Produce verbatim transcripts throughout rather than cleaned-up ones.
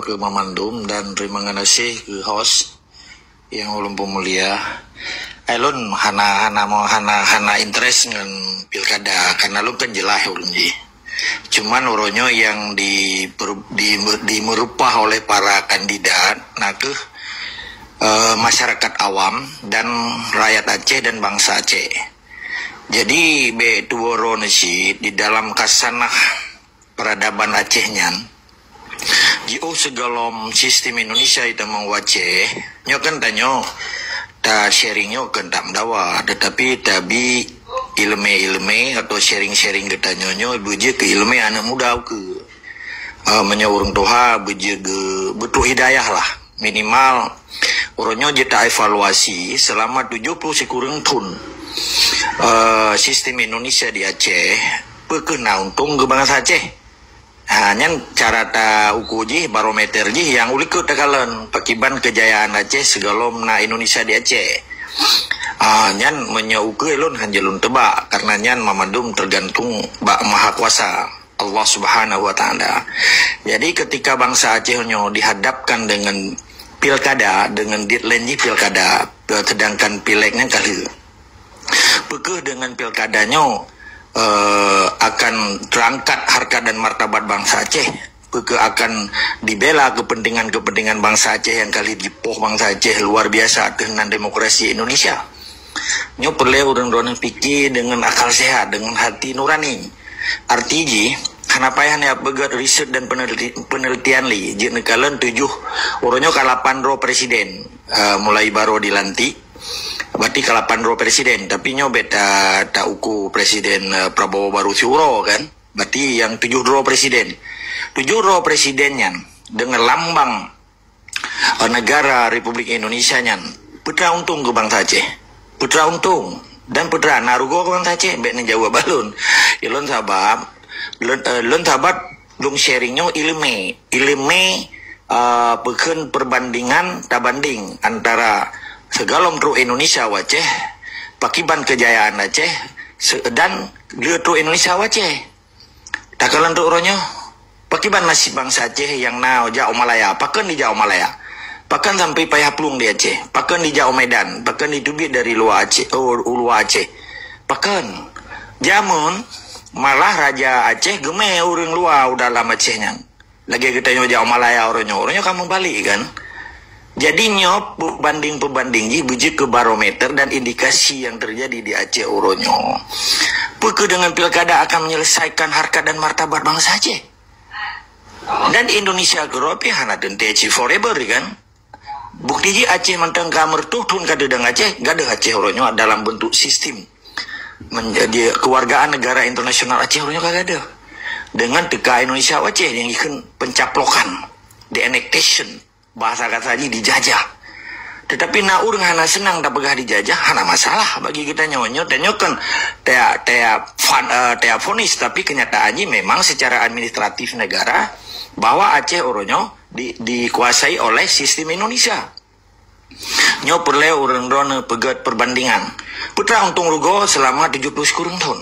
Keu meumandum dan terima kasih keu host yang ulôn peumulia. Ulôn hana hana hana hana interest ngon pilkada karena lôn kan jeulaih ureuëng jih. Cuman uroe nyoe yang di, di, dimeurupah oleh para kandidat nakeuh uh, masyarakat awam dan rakyat Aceh dan bangsa Aceh. Jadi bek tuworo nasi di dalam kasanah peradaban Aceh nyan, jiôh sigohlom sistem Indonesia itamong u Aceh, nyoe kan tanyoe ta sharing nyoe kan tak meudawa, tetapi tabi ilmu-ilmu atau sharing-sharing geutanyoe nyoe beujeuet keu ilmu aneuk muda ke. Uh, meunyoe ureuëng tuha beujeuet beutôi hidayah lah. Minimal uroe nyoe jeuet ta evaluasi selama tujuh puluh sikureueng thon uh, sistem Indonesia di Aceh, peu keuh na untông keu bansa Aceh. Ha, nyan cara ta uku jih, barometer jih yang ulikot takalon pakiban kejayaan Aceh sigohlom na Indonesia di Aceh. Ha, nyan meunyoe ukeue lôn hana lôn tebak karena nyan mamandum tergantung bak Maha Kuasa Allah Subhanahu Wa Taala. Jadi ketika bangsa Aceh nyoe dihadapkan dengan pilkada, dengan deadline jih pilkada, sedangkan pileg nyan ka lheueh. Peu keuh dengan pilkada nyoe uh, akan terangkat harkat dan martabat bangsa Aceh? Peu keuh akan dibela kepentingan-kepentingan bangsa Aceh yang kali dipoh bangsa Aceh luar biasa keunan demokrasi Indonesia? Nyoe perlu ureuëng droeneuh pikir dengan akal sehat, dengan hati nurani. Arti jih, hana payah neupeugét riset dan peneliti, penelitian li. Jeuet neukalon tujuh, uroe nyoe ka lapan droe presiden uh, mulai baru dilantik. Berarti ka lapan droe presiden, tapi nyoe beta ta uku presiden uh, Prabowo baru siuroe kan. Berarti yang tujuh droe presiden. Tujuh droe presiden nyan dengan lambang uh, negara Republik Indonesia nyan, peu tra untông keu bangsa Aceh? Peu tra untông dan peu tra na rugoe keu bangsa Aceh? Bek neujaweueb balon. Ya lôn sabab lôn, uh, lôn sabab lôn sharing nyoe ilmu. Ilmu uh, peukheun perbandingan tabanding antara sigohlom trok Indonesia u Aceh, pakiban kejayaan Aceh dan lheueh trok Indonesia u Aceh. Takalon trok uroe nyoe, pakiban nasib bangsa Aceh yang na jak u Malaya? Pakon dijak u Malaya? Pakon sampai payah plueng di Aceh? Pakon dijak u Medan? Pakon diteubiet dari luwa Aceh, oh, u luwa Aceh? Pakon? Jameun malah raja Aceh geumé ureuëng luwa u dalam Aceh nyan. Lagée geutanyoe jak u Malaya uroe nyoe, uroe nyoe ka meubalek kan. Jadi nyoe peubanding-peubanding jih beujeuet keu barometer dan indikasi yang terjadi di Aceh uroe nyoe. Peu keuh dengan pilkada akan menyelesaikan harkat dan martabat bangsa Aceh? Dan Indonesia keropi hana teuntée cit forever kan. Bukti jih Aceh mantong ka meureutoh thon ka deudang Aceh, gadôh Aceh uroe nyoe dalam bentuk sistem menjadi kewargaan negara internasional Aceh uroe nyoe ka gadôh. Dengan teuka Indonesia u Aceh yang ikut pencaplokan, the annexation, bahasa kata jih dijajah. Tetapi na ureuëng hana senang tapeugah dijajah, hana masalah bagi kita nyoe. Nyoe dan nyoe kan tea tea fan, uh, tea fonis, tapi kenyataan jih memang secara administratif negara bahwa Aceh uroe nyoe di, dikuasai oleh sistem Indonesia. Nyoe peureulée ureuëng droeneuh peugét perbandingan. Peu tra untông rugoe selama tujuh puluh sikureueng thon.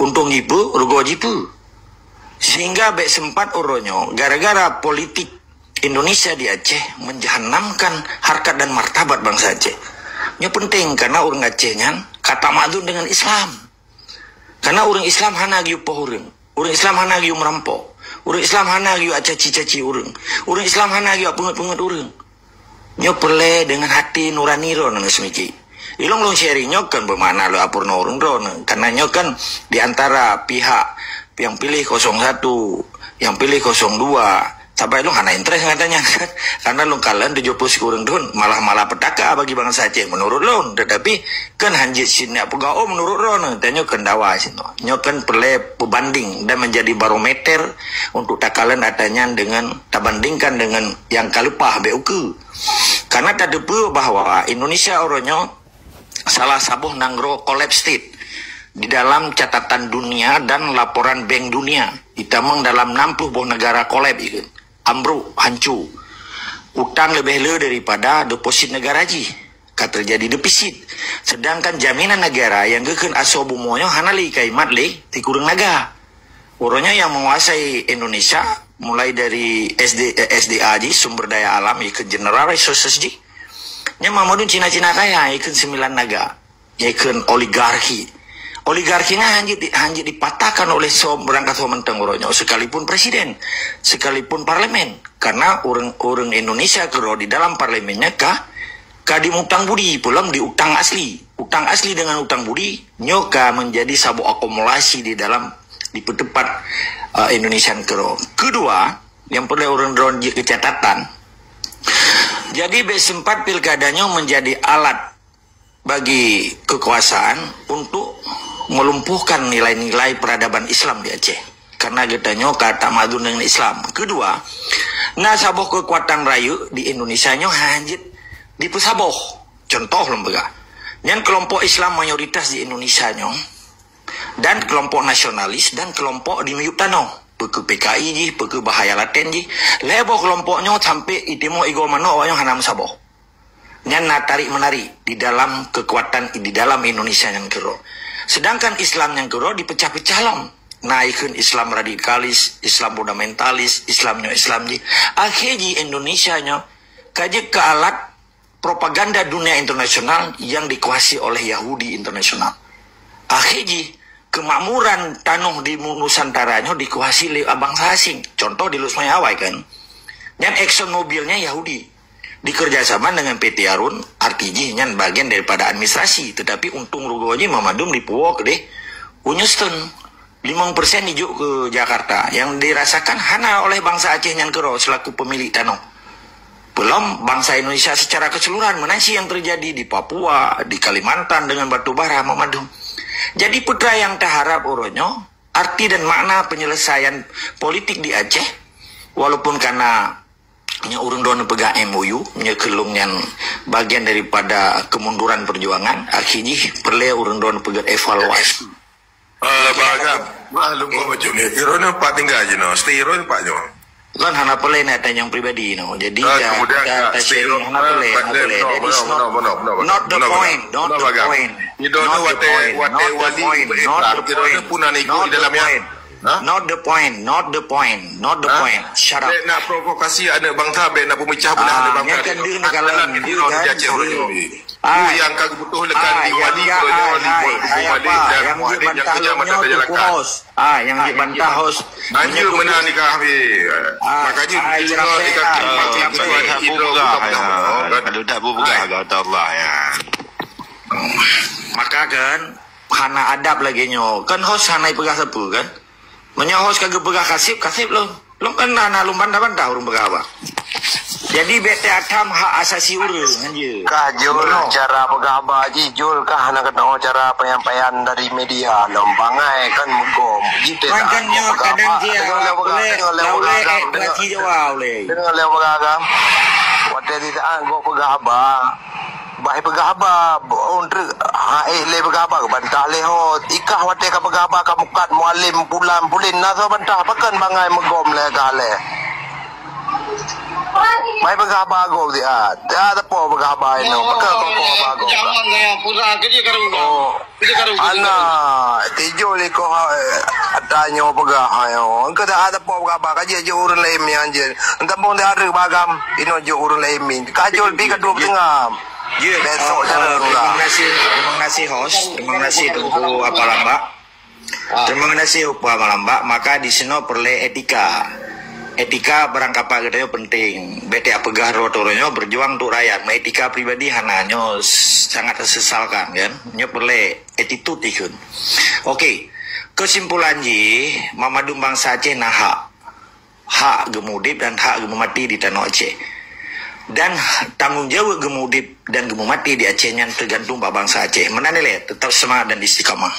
Untông jipeue, rugoe jipeue. Sehingga bék sempat uroe nyoe gara-gara politik Indonesia di Aceh menjahanamkan harkat dan martabat bangsa Aceh. Nyoe penting karena ureuëng Aceh nyan ka tamadun dengan Islam. Karena ureuëng Islam hana geuyue poh ureuëng. Ureuëng Islam hana geuyue meurampok. Ureuëng Islam hana geuyue caci-caci ureuëng. Ureuëng Islam hana geuyue peungeut-peungeut ureuëng. Nyoe peureulée dengan hati nurani droeneuh seumiki. Ilong lôn sharing nyoe kan bermakna lôn apurna ureuëng droeneuh. Karena nyoe kan di antara pihak yang pilih kosong satu, yang pilih kosong dua, Saban lôn hana interest ngon gata nyan. Karena lôn kalon tujoh ploh sikureueng thon malah-malah petaka bagi bansa Aceh menurut lôn. Tetapi kan hanjeuet sineuk peugah, oh, menurut droeneuh, tanyoe kan dawa sinoe. Nyoe kan peureulée peubanding dan menjadi barometer untuk takalon ata nyan dengan, tabandingkan dengan nyang ka leupah bék ukeue. Karena tateupeue bahwa Indonesia uroe nyoe salah saboh nanggroe collapse state di dalam catatan dunia dan laporan Bank Dunia. Itamong dalam enam puluh boh negara collapse ikeu. Ambruk, hanco. Utang leubeh le daripada deposit negara jih. Ka terjadi defisit. Sedangkan jaminan negara nyang geukheun asoe bumoe nyoe hana lé ikaimat lé sikureueng naga. Uroe nyoe nyang menguasai Indonesia, mulai dari S D, eh, S D A jih, sumber daya alam, ikut general resources jih. Nyan Mamadun Cina-Cina kaya, ikut Sembilan Naga, ikut oligarki. Oligarki nyan hanjeuet di-, hanjeuet dipatahkan oleh so-, barangkasoe mantong uroe nyoe, sekalipun presiden, sekalipun parlemen. Karena ureuëng-ureuëng Indonesia keudroe di dalam parlemennya ka, ka dimutang budi, peulom di utang asli. Utang asli dengan utang budi, nyoe ka menjadi saboh akumulasi di dalam, dipeutepat, eh, Indonesia keudroe. Kedua, yang perlu ureuëng droe jeuet keu catatan, jadi bék sempat pilkada nyoe menjadi alat bagi kekuasaan untuk melumpuhkan nilai-nilai peradaban Islam di Aceh. Karena geutanyoe ka tamadun dengan Islam. Kedua, na saboh kekuatan rayeuk di Indonesia nyoe hanjeuet dipeusaboh. Contoh lom peugah, nyan kelompok Islam mayoritas di Indonesia nyoe dan kelompok nasionalis dan kelompok di miyueb tanoh. Peu kheueh P K I jih, peu kheueh Bahaya Laten jih. Lhée boh kelompok nyoe sampai itimoh igoe manok awak nyoe hana meusaboh. Nyan na tarik menarik di dalam kekuatan di dalam Indonesia nyang keudroe. Sedangkan Islam nyang keudroe dipecah-pecah lom. Na ikheun Islam radikalis, Islam fundamentalis, Islam nyoe Islam jih. Akhé jih Indonesia nyoe ka jeuet keu alat propaganda dunia internasional yang dikuasai oleh Yahudi internasional. Akhé jih, kemakmuran tanoh di Nusantara nyoe dikuasai lé bansa asing. Contoh di Lusmai awai kan. Nyan Exxon Mobilnya Yahudi. Dikerjasama dengan P T Harun, arti jih nyan bagian daripada administrasi, tetapi untung rugoe jih Mamadun dipuwoe keudeh u Houston. Limong persen dijok ke Jakarta yang dirasakan hana oleh bangsa Aceh nyan keudroe selaku pemilik tanoh. Peulom bangsa Indonesia secara keseluruhan, meunan cit yang terjadi di Papua, di Kalimantan dengan batu bara, Mamadun. Jadi peue nyang taharap uroe nyoe, arti dan makna penyelesaian politik di Aceh, walaupun karena nyoe ureuëng droe neupeugah M O U, nyoe keulong nyan bagian daripada kemunduran perjuangan, akhé jih peureulée ureuëng droe neupeugah evaluasi. Ah, Bagam, maklum kau macam ni. Iro ni empat tinggal je no. Stay iro ni empat je. Kan hana peureulée nak tanyong pribadi no. Jadi Ah, tak kemudian tak tak tak stay sharing iro. Hana peureulée, hana peureulée. That is not, not the point, not the point. Iro ni Not the watai point, watai not the wali point, not the point, not the point. Iro ni pun nak ikut di dalam ya. Ha? Not the point, not the point, not the Ha? Point. Shut up. Bèk nak provokasi aneuk bangsa, bèk nak pemecah belah aneuk bangsa. Ah, nyan kan deuh neukalon, deuh kan, deuh. Ah, yang ka geubutoh lekan di wali, yang, ah, wali, hai, wali, hai, wali apa? Dan yang mualim, yang bantah kerja mata nyoe kerja lakat. Host. Ah, yang bantah host. Anjur meunan nikah habis. Ah, makanya ai, tengok cerapek, nikah ah, cerapek, cerapek, cerapek, cerapek. Kalau tak buka, kata Allah ya. Maka kan, hana adab lagée nyoe. Kan host hana ipeugah sapeue kan? Meunyoe host ka geupeugah kaseb, kaseb lom. Lom kan na, na lom bantah-bantah ureuëng peugah haba. Jadi bèk teuatam hak asasi ureuëng, anjeu. Kah Jul, cara peugah haba jih Jul kah hana keudroe cara penyampaian dari media lom bangai kan meugom. Jih teuh kan nyoe kadang dia dengar lé peugah, dengar lé peugah, eh, dengar lé peugah. Watée di saat gok peugah haba. Bah peugah haba, oh, treuk, ha, eh, lé peugah haba, bantah lé ho. Ikah watée ka peugah haba, ka mukat mualim pulan pulin, na soe bantah, pakon bangai meugom lé kah lé. Bah peugah haba gom siat. Ya, teupeu peugah haba inoe, pakon kongkong haba gom. Jangan gaya pura ke dia karu. Oh. Ana, tijol iko ha, eh, ata nyoe peugah, ha, nyoe. Engkau tak ada po peugah ba, ka jeuet jok ureuëng laén nyang jeuet. Entah pun tak ada bagam, ino jok ureuëng laén min. Kajol pi ka dua setengah. Besok cara terima kasih, terima kasih host, terima kasih Teungku Apa Lambak. Terima kasih Apa Lambak. Maka di sinoe peureulée etika. Etika barangkapai geutanyoe penting. Bèk teupeugah droe-droe nyoe berjuang untuk rakyat. Etika pribadi hana nyoe sangat tersesalkan kan. Nyoe peureulée attitude ikheun. Okey. Kesimpulan jih, Mamadun bangsa Aceh na hak. Hak geumudeb dan hak geumeumaté di tanoh Aceh. Dan tanggong jaweueb geumudeb dan geumeumaté di Aceh nyan teugantung bak bangsa Aceh. Meunan ilée, tetap semangat dan istiqamah.